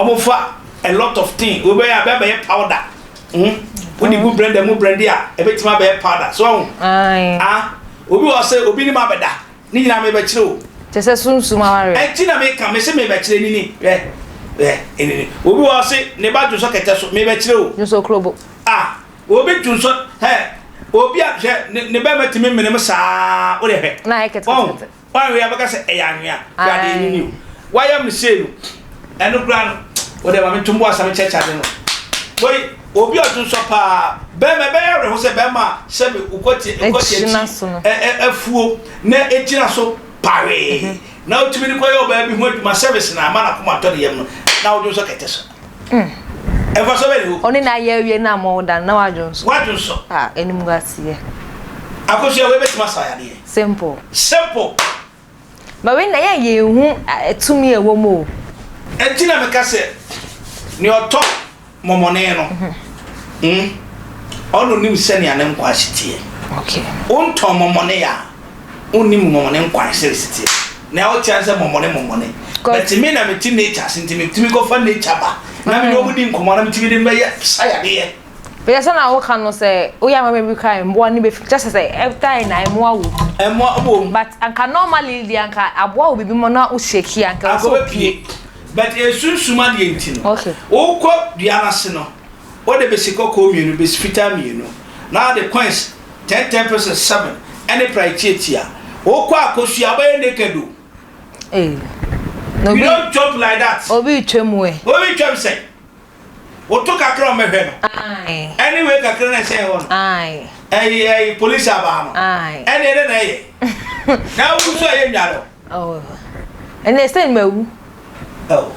Wɔfa a lot of thing, wobɛyɛ a bɛbɛyɛ powder. Wode gu blender mu blend a, ɛbɛtumi abɛyɛ powder. So ahu? Ah, obi wɔ sɛ obi ne mu abɛda. Ne nyinaa mebɛkyerɛ o. Kyɛ sɛ sunsum awareɛ. Ɛnti na meka, mese mebɛkyerɛ nini. Hwɛ, hwɛ, ɛnini. Obi wɔ se ne ba dwonsɔ kɛtɛ so, mebɛkyerɛ o. Dwonsɔ kurobo. Ah, obi dwonsɔ, hɛ, obi a, hwɛ, ne, ne bɛrima tumi menem saa, wode hwɛ. Na ayɛ ketekete. Woanwe a bɛka sɛ ɛyɛ anwea. Hwɛ adeɛ no ni o. Wayam no sei no, ɛno koraa no, wo deɛ ma me ntom bo asa me kyerɛkyerɛ ade no. Wei, obi a ɔdwonsɔ paa, bɛrima, ɛbɛyɛ awerɛho sɛ bɛrima a sɛbe wokɔte wokɔte akyi ɛ ɛ afuo na ɛgyina so pawee na wotumi de kɔyɛ ɔbaa bi ho adwuma service na ama n'akoma atɔ ne yam no na wodwonsɔ kɛtɛ so. Mfasoɔ bɛn na ɛwɔ mu? Ɔne no ayɛ awie na ama ɔda no na wadwonsɔ. Wadwonsɔ. Ah, animguaseɛ. Akosua, wei bɛtumi asa yadeɛ. Simple. Simple. But wei na yɛn yɛn hu tumi a ɛwɔ mu o. Ɛnti na meka sɛ nea ɔtɔ mɔmɔne no, mm, ɔno nim sɛnea ne nkwa si teɛ. Okay. Wontɔn mɔmɔne a, wonnim mɔmɔne nkwa sɛ si teɛ. Nea wote ara sɛ mɔmɔne mɔmɔne. But me na mete nature ase nti metumi kɔfa nature ba na me ne wɔn di nkɔmmɔ na metumi de bɛyɛ sa yadeɛ. Bɛyɛ sɛ na woka no sɛ woyɛ amammerɛ bi koraa mmoa no bɛfi kyɛ sɛ sɛ ɛtae na mmoa wɔ mu. Mmoa wɔ mu. But anka normally deɛ anka aboa wɔ biribi mu na wo shake anka ɛwɔ sɛ opue. But esunsum adeɛ nti no. Okay. Wokɔ dua no ase no, wode bese kɔkɔɔ mmienu, bese fitaa mmienu, na wode coins 10 10 pesewas 7 ɛne prae tiatia. Wokɔ akosua wobɛyɛ naked o. Ee. You don't jump like that. Obi retwam ɛ. Obi retwam sɛn? Woto kakra a ɔmɛhwɛ no. Ɛne wei kakra na ɛsɛn hɔ no. Ɛyi ɛyi polisi abaa no. Ɛne ɛdɛ na ɛyɛ. Na awu nso ɛyɛ nware o. Ɛne ɛsɛn ma awu. Oh.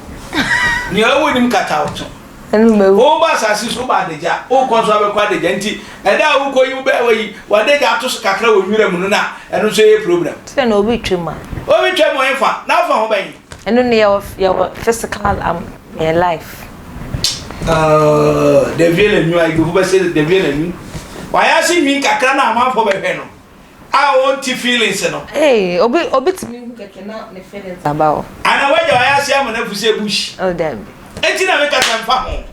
Nea ɔwɔ nim kata ɔto. Ɛne ma awu. Woba asase so woba adagya. Wokɔ nso abɛkɔ adagya nti ɛda a wokɔ yi wobɛ wayi wadagya ato so kakra wɔ nwura mu no na ɛno nso ɛyɛ problem. Sɛ na obi twam a. Obi twam wɔ hefa? Na afa ho bɛn? Ɛno ne yɛwɔ yɛwɔ physical am yɛn life. Uh, devie na nyu ayigbefo bɛsɛ devie na nyu. Wayɛ ase nwi kakra na amanfo bɛhwɛ no. A wɔnti feelings no. Hey, obi obi tumi hu kɛkɛ na ne feelings aba o. Ana wagya wayɛ ase ama no afu sɛ bush. Oh, dabi. Enti na meka sɛ mfa ho.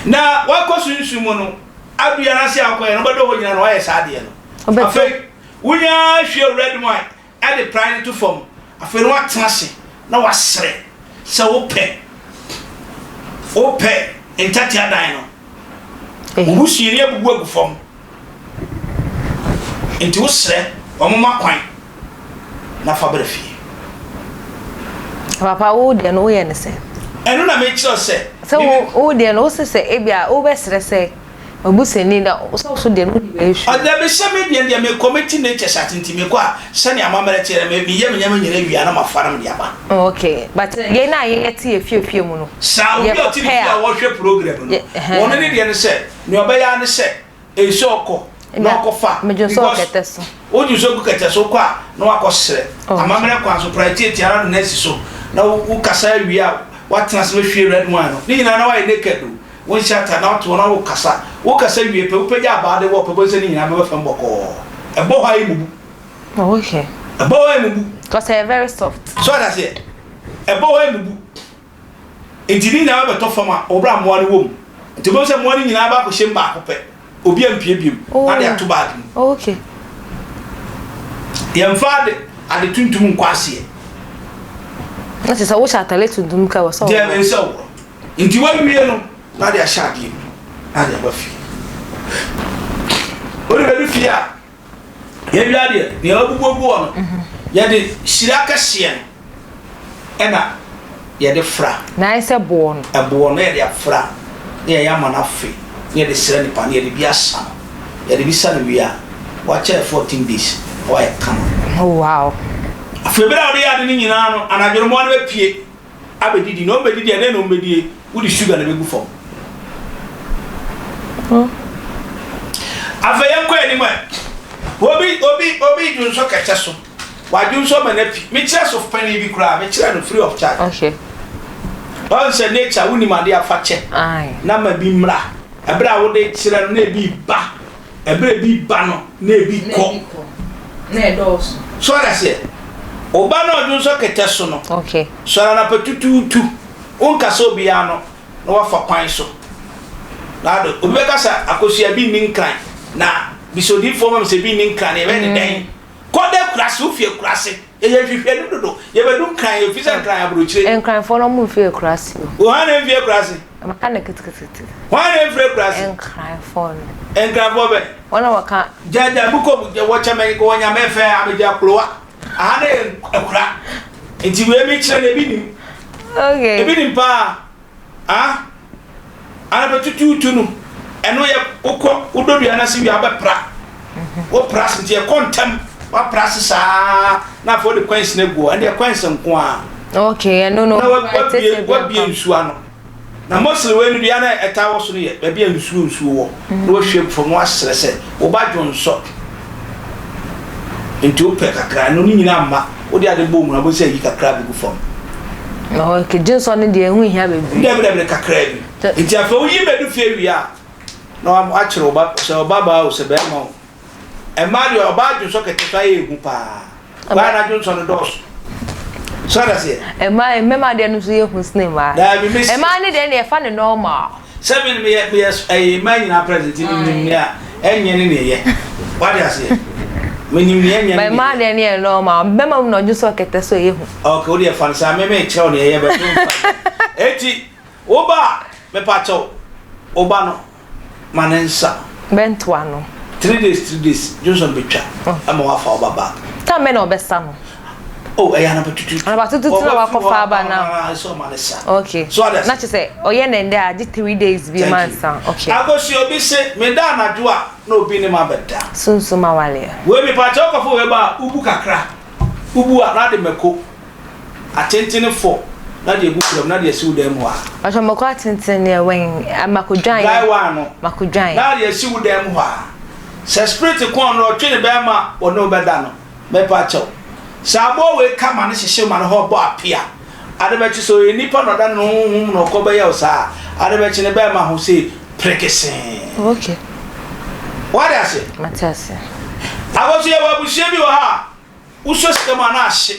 Na wakɔ sunsun mu no, adua no ase a wokɔyɛ no, wobɛdɔ hɔ nyina na wayɛ saa adeɛ no. Afei, wonya hwie red wine de prae no to fam. Afei na watena ase na wasrɛ sɛ wopɛ wopɛ ntatea dan no. Wo busuani abubu agu fam. Nti wosrɛ wɔn ma kwan na fa bra fie. Papa wo deɛ no woyɛ ne sɛ. Ɛno na mekyerɛ sɛ. Sɛ wo wo deɛ no wose sɛ ebia wobɛsrɛ sɛ M'abusuani na sɛ wo so deɛ no wode bɛyɛ hwee. Dabi sɛ me deɛ deɛ me commit natures ate nti mekɔ a sɛnea amammerɛ teɛ no me meyɛ me nneɛma nyinaa wie a na mafa na mede aba. Oh okay but yɛn a yɛyɛ te yɛ fie fie mu no Saa obi a ɔte ne fie a ɔhwɛ program no ɔno ne deɛ ne sɛ nea ɔbɛyɛ ara ne sɛ ɛsɛ ɔkɔ na ɔkɔfa because wodwo nsuo gu kɛtɛ so wokɔ a na wakɔ srɛ amammerɛ kwan so prae tiatia na de no asi so na wokasa awie a watena ase bɛhwie red wine no ne nyinaa na wayɛ naked o. Wonhyɛ atade na wote hɔ na wokasa. Wokasa wie pɛ, wopagya abaa de wɔ pɛ, wobɛhu sɛ ne nyinaa bɛba fam bɔkɔɔ. Ɛbɔ hɔ a ɛmmubu. Oh, okay. Ɛbɔ hɔ a ɛmmubu. Because ɛyɛ very soft. So ate aseɛ? Ɛbɔ hɔ a ɛmmubu. Nti ne nyinaa bɛtɔ fam a, wɔ berɛ a mmoa no wɔ mu. Nti wobɛhu sɛ mmoa no nyinaa ba akɔhyɛ mu baako pɛ. Obi ampue biom. Na de ato bag mu. Oh, okay. Yɛmfa ade ade tuntum nkɔ aseɛ. Na kyerɛ sɛ wohyɛ atade tuntum ka wɔ sɛ Deɛ ɛnsɛ worɔ. Nti wawie no na de ahyɛ adeɛ mu na de aba fie. Wode bɛdu fie a, yɛwie adeɛ nea wabubu agu hɔ no, yɛde hyira kɛseɛ no ɛna yɛde fra. Na ayɛ sɛ boɔ no. Ɛboɔ no yɛde afra na yɛyɛ ama no afe na yɛde sra nipa no yɛde bi asa no. Yɛde bi sa no wie a, wakyɛ 14 days na wayɛ kama. Oh wow. Afei berɛ a wode yɛ ade no nyinaa no, anadwo no mmoa no bɛpue. abɛdidi na ɔmbɛdidi a dɛn na ɔmbɛdie wode sugar na bɛgu fam afei yɛnkɔ anim ɛ obi obi obi dwonsɔ kɛkyɛ so wadwonsɔ ma no api mekyerɛ so panin bi koraa mekyerɛ no free of charge okay. Ɔn sɛ nature wonim adeɛ afa kyɛ na ma bi mmra ɛberɛ a wode kyerɛ no na ebi ba Ɛberɛ bi ba no na ebi kɔ. Na ɛdɔɔso. So ɔde aseɛ? Ɔba no a ɔdwonsɔ kɛtɛ so no. Okay. Sɔre anapa tutuutu. Wonkasa obiara ano na woafa kwan so. Na ado, obi bɛka sɛ akosua bi nni nkran, na bisa odiyifoɔ ma me sɛ bi nni nkran, yɛbɛyɛ ne dɛn? Kɔ da akurase, wofi akurase. Yɛyɛ nhwehwɛnim dodo, yɛbɛdu nkran, yɛfi sɛ nkran aburokyire. Nkranfoɔ no ɔmo mfi akurase o. Hwan na mfi akurase? Maka no ketekete. Hwan na mfiri akurase? Nkranfoɔ no. Nkranfoɔ bɛn? Wɔn a wɔka. Gyagya mu kɔ wɔkyɛ mɛ wɔ nyame fɛ abɛgya kurowa. Aha ne yɛ akura. Nti wei mi kyerɛ no ebi nim. Okay. Ebi nim paa. Ah. Anapa tutuutu no ɛno yɛ wokɔ wodɔ dua no ase wie a wobɛpra. Wopra se nti ɛkɔ ntɛm wapra ase saa na afei wode kwansi no agu hɔ. Ɛndeɛ kwansi nko ara. Okay, ɛno no. Na wabie wabie nsuo ano. Na mostly wei no dua no a ɛtaa wɔ so no yɛ baabi a nsuo nsuo wɔ na wahwie agu fam na wasrɛ sɛ wo ba dwonsɔ nti wopɛ kakra ɛno ne nyinaa mma wode ade bɔ mu na wobɛhu sɛ ayi kakra bɛgu fam. Okay, dwonsɔ no deɛ ɛho nhia bebree. Dabi dabi kakra bi. Nti afei woyi bɛdu fie wie a na wakyerɛ wo ba sɛ ɔba baa o sɛ bɛrima o. Mmaa deɛ ɔbaa dwonsɔ kɛtɛ so ayɛ ehu paa. Baa na dwonsɔ no dɔɔso. So ɔda seɛ. Mmaa mmarima deɛ no nso yɛ hu sene mmaa. Daabi mi. Mmaa ne deɛ no yɛfa no normal. Sɛ mi meyɛ meyɛ ɛyɛ mmaa nyinaa president mi nim nea ɛnyɛ ne nea ɛyɛ. Wade aseɛ. Mi nim nea ɛnyɛ ne nea ɛyɛ. Mmaa deɛ no yɛ normal. Bɛma mu na ɔdwonsɔ kɛtɛ so ɛyɛ hu. Okay, wo deɛ fa no saa me me kyerɛw nea ɛyɛ bɛ so nfa. Eti wo ba mepa kyɛw wo ba no. Ma ne nsa. Bɛntoa no. Three days 3 days Johnson betwa ama wafa wo ba back. Time bɛn na ɔbɛsa no? Oh ɛyɛ anapa tututu. Anapa tututu na wakɔfa aba na. Ɛsɛ ɔma ne sa. Okay. So ade ase. Na kyerɛ sɛ ɔyɛ ne ndɛ a gye 3 days bi ma nsa. Okay. Akosi obi se meda anadwo a na obi ne ma bɛda. Sunsum awaleɛ. Wei mepakyɛ wokɔfa wei ba a wobu kakra. Wobu a na ade mako. Atenten fɔ na de agu kura mu na de asi wo dan mu hɔ a. Ɔsɛ mako atenten deɛ wɛn mako dwan. Dry one no. Mako dwan. Na de asi wo dan mu hɔ a. Sɛ spirit kɔn no ɔtwe ne bɛrima ɔne wo bɛda no mɛpa akyɛw. Sɛ aboa wei ka ma no hyehye ma no hɔ bɔ ape a ade bɛkye sɛ ɔyɛ nipa na ɔda ne honhom na ɔkɔ bɛyɛ wo saa a ade bɛkye ne bɛrima ho sei prekesee. Okay. Wate ase? Mate ase. Akɔso yɛwɔ abusua bi wɔ ha a. Wosɔ sika mu a na ahye.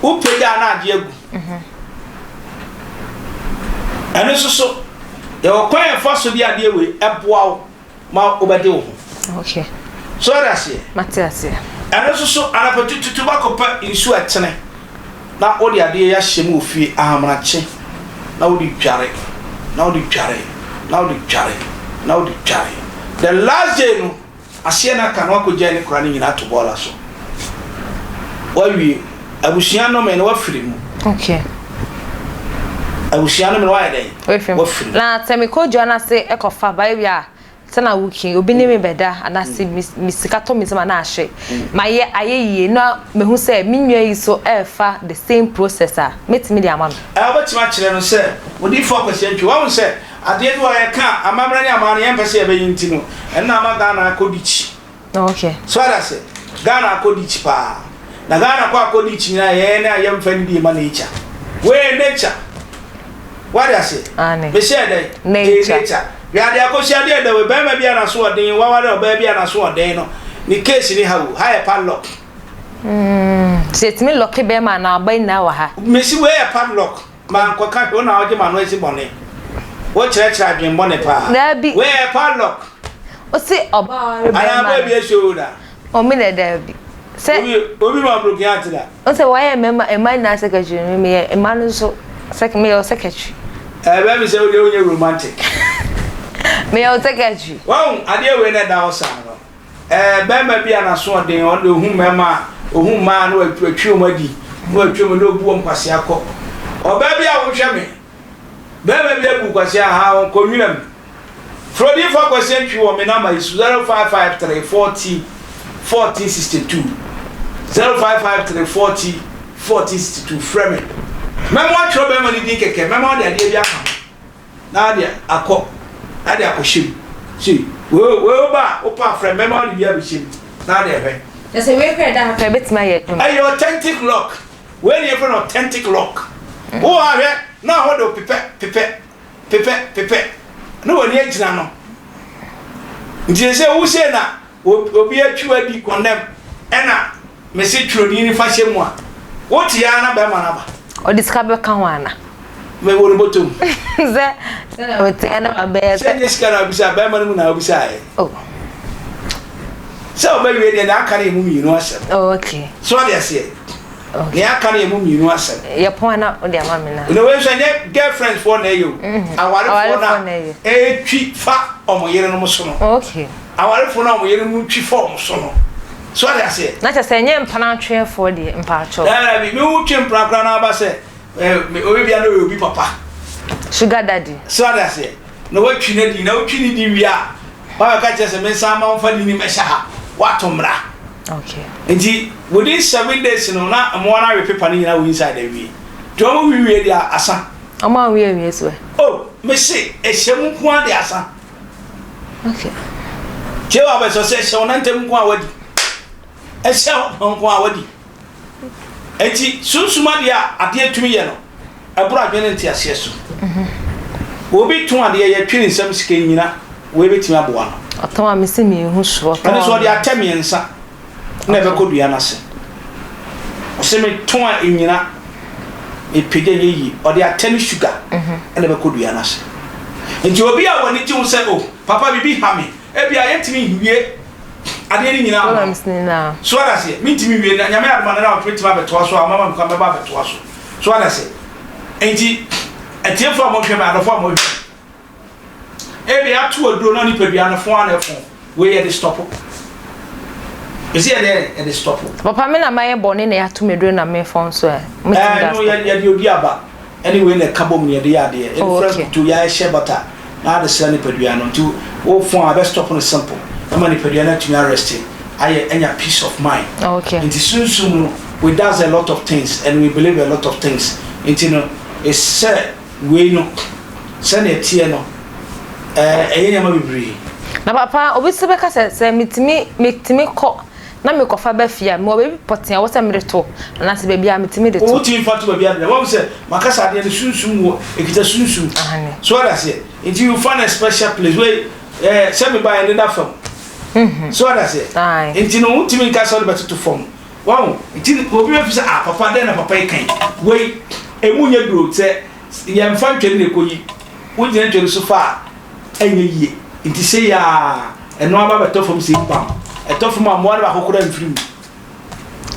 Wopagya a na agye agu. Ɛno nso so, yɛwɔ kwan a ɛfa so de adeɛ wei ɛboa wo ma wobɛde wo ho. Okay. So ɔde aseɛ? Mate aseɛ. Ɛno nso so, anapa tututu bakɔpɛ nsuo a ɛtene na wode adeɛ yi ahyɛ mu wɔ fie ahamanakye na wode dware na wode dware na wode dware na wode dware. The last day no, Aseɛ no aka na wakɔgyae ne kora no nyinaa ato bɔɔla so. Wawie. Abusua nnome no wafiri mu. Okay. Abusua nnome no wayɛ dɛn? Wafiri mu. Wafiri mu. Na sɛ mekɔ dua no ase kɔfa ba ebi a sɛ na woki obi ne me bɛda anaasɛ me sika tɔ me nsam a na ahye. Mayɛ ayɛ yie na mehu sɛ me nua yi so ɛrefa the same process a mɛtumi de ama no. Ɛɛ wobɛtumi akyerɛ no sɛ odiyifoɔ Akwasi Antwi wahu sɛ Adeɛ bi wɔ hɔ a yɛka a, amammerɛ ne amanne yɛmpɛ sɛ yɛbɛyɛ nti no, ɛno na ama Ghana akɔ ditch. Okay. So ate ase? Ghana akɔ ditch paa. Na Ghana kɔ akɔ ditch nyinaa yɛn a yɛmfa nidie ma nature. Wei yɛ nature. Wate ase? Aane. Mehyɛɛ dɛn? Nature. Ɛyɛ nature. Hwɛ adeɛ akɔsi adeɛ da wei, barima bi a n'aso ɔden, waware ɔbaa bi a n'aso ɔden no, ne case ni ha o, ha yɛ padlock. Mm, sɛ yɛtumi lɔke bɛrima anaa ɔbaa nyinaa wɔ ha. Mesi wei yɛ padlock. Mankɔka hwee, wo na wogye m'ano asi bɔne. Wokyerɛkyerɛ adwen bɔne paa. Daabi. Wei yɛ padlock. Ose ɔbaa ware bɛrima. Anaa baabi ahyɛ o da. Omi na daabi. Sɛ. Obi obi ma broken heart da. Ose wɔyɛ mmarima mmaa nyinaa secretary no meyɛ mmaa no nso sec meyɛ wo secretary. Ɛɛ bɛmi sɛ wodeɛ wonyɛ romantic. Meyɛ wo secretary. Wahu adeɛ wei na ɛda hɔ saa no. Ɛɛ, barima bi a n'asoɔden, ɔno deɛ ɔhu mmarima a, ɔhu mmaa a na watwi wɔn adi, na watwi wɔn, na ɔbu wɔn kwasea kɔ. Ɔbaa bi a wohwɛ me, barima bi abu kwasea ha, kɔ nwura mu. Frɛ odiyifoɔ Akwasi Antwi wɔ me namba yi so, 0553 40 14 62, 0553 40 14 62, frɛ me. Mɛma woatwerɛ barima no din kɛkɛ, mɛma wode adeɛ bi aka ho. na ade akɔ na ade akɔhyɛ mu sei wei wei woba a wopɛ afrɛ mɛma wode bi abɛhyɛ mu na ade ɛhwɛ. Na sɛ wei kora ɛda ha kora ɛbɛtumi ayɛ adwuma. Ɛyɛ authentic lock wei ne yɛfrɛ no authentic lock wowɔ ha hwɛ na hɔ de pepɛ pepɛ pepɛ pepɛ na w'ani agyina no nti sɛ wo sei na obi atwi wadi condemn ɛna mese twerɛdin no fa hyɛ mu a wote ara na bɛrima no aba. Ɔde sika bɛka ho ana? Mɛ wɔ ne bɔtɔ mu. Sɛ sɛ na mete ɛna ma bɛyɛ sɛ. Sɛ nye sika na obisa bɛrima no mu na obisa yɛ. Oh. Sɛ ɔbɛwie deɛ na aka no yɛ mu mmienu asɛm. Oh, okay. So ɔde aseɛ. Okay. Nea aka no yɛ mu mmienu asɛm. Yɛ pɔn na ɔde ama me na. Na wei nso ɛnyɛ girlfriends foɔ na ɛyɛ o. Mhm. Awarefoɔ na ɛtwi fa wɔn yerenom so no. Okay. Awarefoɔ na wɔn yerenom twi fa wɔn so no. So ɔde aseɛ. Na kyerɛ sɛ ɛnyɛ mpena atweɛfoɔ deɛ mpaatwɔ. Ɛɛ mi wo twe mpena koraa na aba sɛ ɛɛ obi bia na ɔyɛ obi papa. Sugar daddy. So ɔde aseɛ na watwi ne di na wotwi ne di wie a wabɛka kyerɛ sɛ mensan ma nfa ne nim ɛhyɛ ha wato mmara. Okay. Nti within 7 days no na mmoa no awe paper no nyinaa wɔ inside awie. Nti wɔn wi wie deɛ asa. Wɔn a wie awie so ɛ. Oh, mese ɛhyɛ mu nko ara de asa. Okay. Tie wa bɛ sɔ sɛ ɛhyɛ wɔn nantam nko a wadi. Ɛhyɛ wɔn nko a wadi. Nti sunsum adeɛ a adeɛ tumi yɛ no ɛboro adwene ne nteaseɛ so. Obi tɔn adeɛ yɛtwe ne nsam sika nyina wei bɛtumi aboa no. Ɔtɔn a mesi mi ehu so ɔtɔn. Ɛno nso ɔde atɛ mmiɛnsa na ɛbɛkɔ dua no ase. Ɔsɛ metɔn a ɛnyina mepagya nyɛ yie ɔde atɛ ne sugar ɛna ɛbɛkɔ dua no ase. Nti obi a w'ani gye ho sɛ o papa biribi ha me ebi a yɛntumi nwie adeɛ no nyinaa ma Problems nyinaa. so ada seɛ mentumi nwie na nyame adoma no na ɔtumi abɛtoa so a ɔmama me kwan mɛba abɛtoa so so ada seɛ nti atiefoɔ a mohwɛ me adɔfoɔ a mohwɛ me ebi ato aduro na nipadua no fo ana ɛfo wei yɛde stop ɛsi yɛde yɛde stop. Papa me na mayɛ bɔne na yɛato me duro na mefɔn so ɛ. Ɛɛ no yɛde odi aba ɛne wei na ɛka bom na yɛde yɛ adeɛ yɛde Oh, fira okay. nkuto yɛahyɛ butter na ade sra nipadua no nti wofon a bɛ stop no simple ɛma nipadua no atumi arest ayɛ anya peace of mind. Okay. Nti sunsum no we does a lot of things and we believe a lot of things nti no ɛsɛ wei no sɛnea ɛteɛ no ɛyɛ nneɛma bebree. Na papa obi nso bɛka sɛ metumi kɔ na mekɔfa ba fie a mewɔ baabi pɔtee a ɛwɔ sɛ mede to anaasɛ baabi a metumi de to. Wotumi fa to baabi a wɔn sɛ makasa adeɛ no sunsum wɔ ekita sunsum. Ahane. So ɔda aseɛ nti you find a special place wei sɛ mi ba yɛ ne da fam. So ɔda aseɛ Aye. nti no wotumi nka sɛ ɔde bɛtoto fam wɔn nti obi bɛ fi sɛ ah papa dɛn na papa yi kan wei emu nyɛ duro sɛ yɛnfa ntwɛni na ekɔ yi wogyina ntwɛni so fa a ɛnyɛ yie nti sɛ yaa ɛno aba bɛtɔ fam sɛ bam ɛtɔ fam a mmoa no baako koraa mfiri mu.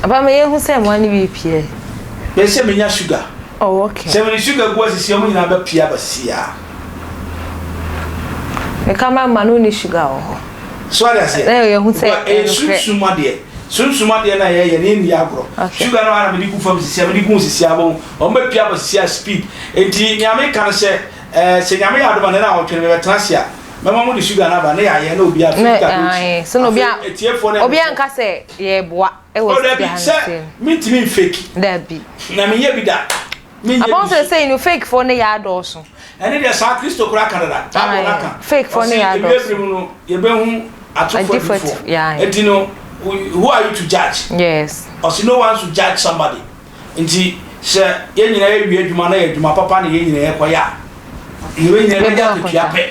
Papa me yɛhu sɛ mmoa no bi pie. Bɛsɛ sɛ menya sugar. Oh, okay. Sɛ mede sugar gu asisi ɔmo nyinaa bɛpie aba sisi a. Me camera no ni sugar wɔ hɔ. So ade aseɛ. Na yɛhu sɛ ɛyɛ sunsum adeɛ. Sunsum adeɛ na yɛyɛ ne yɛnni agorɔ. Okay. Sugar no ara mede gu fam sisi a mede gu sisi a bɔn ɔmo bɛpie aba sisi a speed. Nti nea meka no sɛ sɛ nyame yɛ adom a ne na awɔtwe no mebɛtena ase a mɛma mo de sugar no aba ne yɛayɛ na obi afi Na sugar no ae sɛ na obi a etiefoɔ ne obi anka sɛ yɛboa ɛwɔ Oh, dabi studio ha no sɛ sei. mentumi mfake Dabi. na menyɛ bi da. Menyɛ Apɔn bi sɛ so. sɛ no fake foɔ no yɛ adɔɔso. Ɛne deɛ saa Kristo koraa ka dada. Bible no aka. Fake foɔ no yɛ Ɔse, adɔɔso. ewie bere mu no yɛbɛhu atofo Adifo adifoɔ. yeah. Nti no who are you to judge? Yes. Ɔse no one should judge somebody. Nti sɛ yɛn nyinaa yɛwie adwuma na yɛ adwuma papa na yɛn nyinaa yɛkɔyɛ a yɛbɛ nyinaa bɛnya Yɛbɛbɔ akatua akonta. pɛ.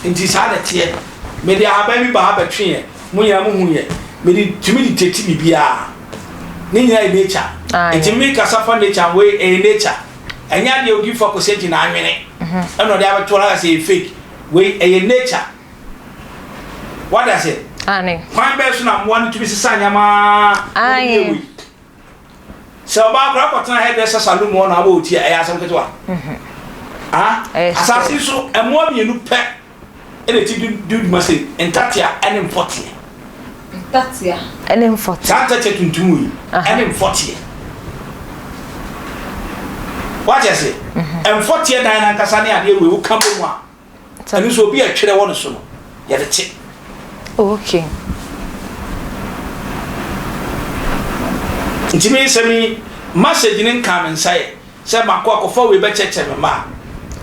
Nti saa na ɛteɛ. Mede ahaban bi ba ha bɛtwe yɛ. Mo nyinaa mo hu yɛ. Mede tumi de tete biribiara. Ne nyinaa yɛ nature. Aye. Nti mi kasa fa nature wei ɛyɛ nature. Ɛnyɛ adeɛ odi fa kɔsɛ gyina anwene. Ɛna ɔde abɛto hɔ sɛ ɛyɛ fake. Wei ɛyɛ nature. Wada ase. Ane. Kwan bɛɛ so na mmoa no tumi sesa nneɛma. Aye. Wei. Sɛ ɔbaa koraa kɔtena hairdresser salon mu hɔ na abɔ oti a ɛyɛ asɛm ketewa. Ah, Ɛyɛ asase yi so mmoa mmienu pɛ ɛna ti di di dwuma sɛ ntatea ɛne mfɔteɛ. Ntatea. Ɛne mfɔteɛ. Saa ntatea tuntum yi ɛne mfɔteɛ. Wate ase? Mfɔteɛ dan nankasa ne adeɛ wei woka bɔ mu a ɛno nso obi a ɛtwerɛ wɔ ne so no yɛde te. Oh, okay. Nti mi sɛ mi message ne nka me nsa yɛ sɛ mako akɔfa wei bɛkyɛkyɛ me ma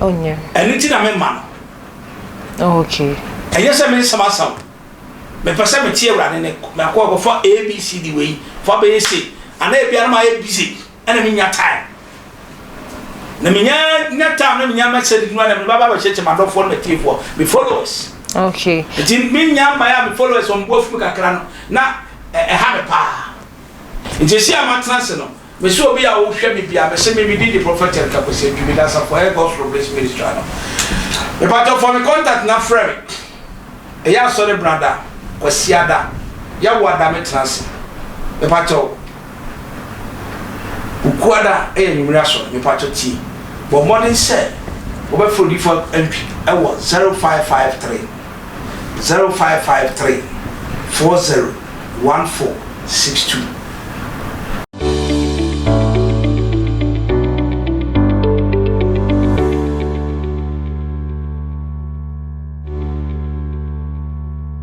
Onyɛ. a ɛno nti na me ma no. Oh, okay. Ɛnyɛ sɛ me nsɛm asa o mepɛ sɛ mete awurade ne mako akɔfa abcd wei fa bɛyɛ se anaa ebia no ma ayɛ busy ɛna menya time na menya nya time na menya message no na me baba bɛkyɛkyɛ m'adɔfoɔ no matiefoɔ me followers. Okay. Nti menya mmaeɛ a me followers wɔn bo afu me kakra no na ɛha me paa. Nti esi a matena ase no. Mese obi a wohwɛ me bia, mese me me din de Prophet Eric Akwasi Antwi, meda asafo ɛyɛ God's Revelation Ministry ano. Mepatɔ fa me contact na frɛ me. Ɛyɛ asɔre brada, Kwasiada, Yawoada me tena ase. Mepatɔ Wukuada ɛyɛ anwummere asɔre, mepatɔ tie. Bɔ mmɔden sɛ wobɛfrɛ Odiyifo Antwi ɛwɔ 0553 0553 40 14 62.